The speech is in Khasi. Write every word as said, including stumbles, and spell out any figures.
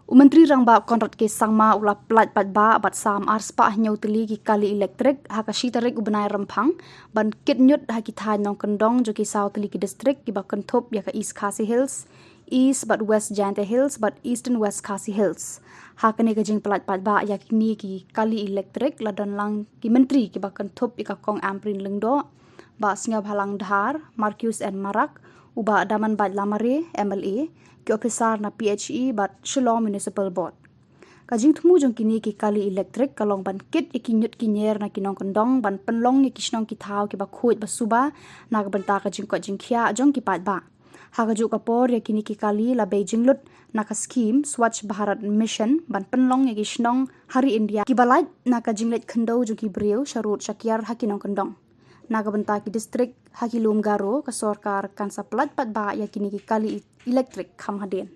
U Myntri Rangbah Conrad K Sangma u la pyllait paidbah bad sam ar spah hynñiew tylli ki kali elektrik ha ka shi tarik u bnai Rymphang ban kit ñiut ha ki thaiñ nongkyndong jong ki saw tylli ki district kiba kynthup ïa ka East Khasi Hills, East bad West Jaintia Hills bad Eastern West Khasi Hills. Ha kane ka jingpyllait paidbah ïa kine ki kali elektrik la don lang ki myntri kiba kynthup ïa ka Kong Ampareen Lyngdoh, Bah Sniawbhalang Dhar, Marcuise N Marak, u Bah Damanbait Lamare, M L A, ki ophisar na P H E bad Shillong Municipal Board. Ka jingthmu jong kine ki kali elektrik ka long ban kit ïa ki ñiut ki ñier na ki nongkyndong ban pynlong ïa ki shnong ki thaw kiba khuid ba suba na ka bynta ka jingkoit jingkhiah jong ki paidbah. Ha kajuh ka por ïa kine ki kali la bei jinglut na ka skhim Swachh Bharat Mission ban pynlong ïa ki shnong ha ri India kiba lait na ka jingleit khyndew jong ki briew sharud shakiar ha ki nongkyndong. Na ka bynta ki district ha ki lum Garo, ka sorkar kan sa pyllait paidbah ïa kine ki kali elektrik kham hadien.